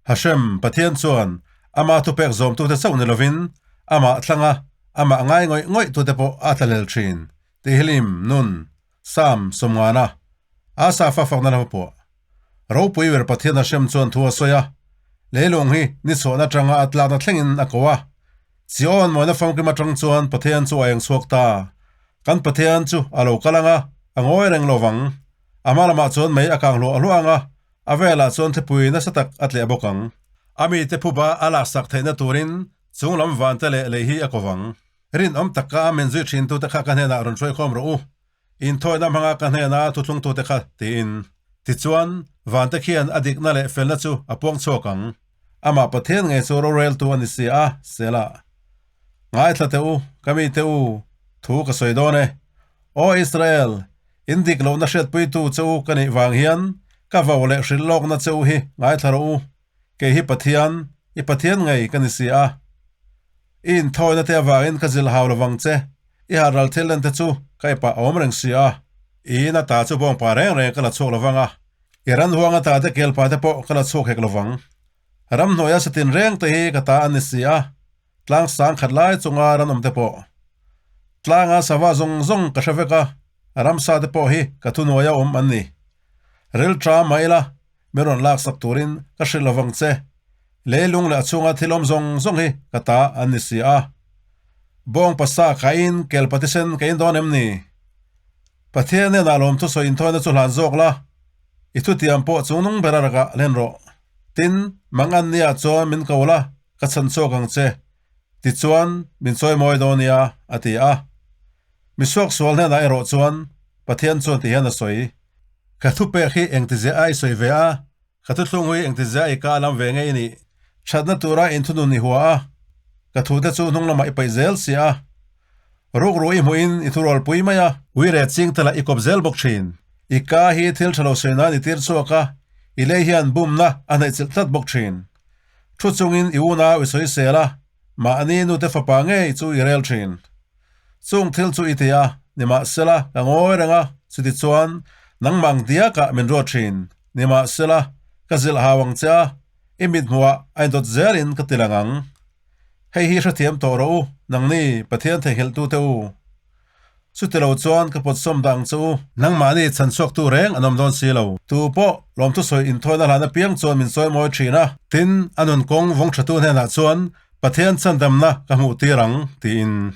Hashem, Pathian chuan ama thupek zawmtute chauh ni lovin amah thlanga amah ngai ngawih ngawih tute pawh a tlahlel thin. Tehillim, Nun, Psalm, Sawmngana, Asa fa fakna lam a pawh. Ropui ber Pathian Hashem chuan thu a sawi a, leilung hi ni chhuahna atanga a tlakna thlengin a ko a. Zion mawina famkim atang chuan Pathian chu a eng chhuak ta. Kan Pathian chu a lo kal ang a, a ngawi reng lo vang. A hma lamah chuan mei a kang hluah hluah ang a, a velah chuan thlipui nasa tak a tleh bawk ang. A mite phuba a laksak theihna turin chung lam vante leh lei hi a ko vang. Rinawm taka a min zui thintute kha ka hnenah rawn hruaikhawm rawh u. Inthawihna hmanga ka hnena thuthlungtute kha tiin. Tichuan, vante khian a dikna leh felna chu a puang chhuak ang. Amah Pathian ngei chu roreltu a ni si a, Selah. Ngaithla teh u, ka mite u, thu ka sawi dawn e. Aw Israel, in dik lohna hriatpuitu che u ka nih vang hian ka vo leh hrilh lawkna che u hi ngaithla rawh u. Kei hi Pathian, i Pathian ngei ka ni si a. I inthawina te avangin ka zilh hau lovang che, i har ral thil lente chu ka epah a awm reng si a. I in ata chu bawngpa reng reng ka la chhuak lovang a, i ran huang ata te kelpa te pawh ka la chhuak hek lovang. Ramhnuaia satin reng te hi ka ta an ni si a, tlang sang khat lai chunga ran awm te pawh. Tlanga sava zawng zawng ka hre vek a, ramsa te pawh hi ka thuhnuaia awm an ni. Ril ṭa mah ila, min rawn laksak turin ka hrilh lovang che. Leilung leh a chhunga thil awm zawng zawng hi ka ta an ni si a. Bawng pasa kaiin kel patisen ka in dawn em ni? Pathian hnenah lawmthu sawi inthawina chu hlan zawk la, i thutiam pawh chungnung ber a rakah hlen rawh. Tin, mangan nia chuan min ko la, ka chhan chhuak ang che. Tichuan, min chawi mawi dawn nia, a ti a. Misuaksual hnenah erawh chuan Pathian chuan ti hian a sawi. Ka thupek hi engtizia a i sawi ve a, ka thuthlung hui engtizia a i ka lam ve ngei nih? Thatna tura inthunun i hua a, ka thute chu hnung lamah i paih zel si a. Rukru i hmuhin i thurualpui mai a. Ui reh ching te lah i kawp zel bawk thin. I ka hi thil tha lo sawi nan i tir chhuak a, i lei hian bumna a hnaihchilh tlat bawk thin. Thu chungin i unau i sawi sel a, mahni nute fapa ngei chu i rel thin. Chung thil chu i ti a, nimahsela ka ngawi reng a, chutichuan nangmah ang diakah min ruat thin. Nimahsela ka zilh hau ang che a, i mithmuhah a indawt zelin ka ti lang ang. Hei hi hrethiam tawh rawh u, nangni Pathian theihnghilhtute u. Chutilo chuan ka pawtsawm dah ang che u. Nangmahni chhan chhuaktu reng an awm dawn si lo. Tu pawh lawmthu sawi inthawina hlan apiang chuan min sawi mawi thin a. Tin, a nun kawng vawng thatu hnenah chuan Pathian chandamna ka hmuh tir ang, tiin.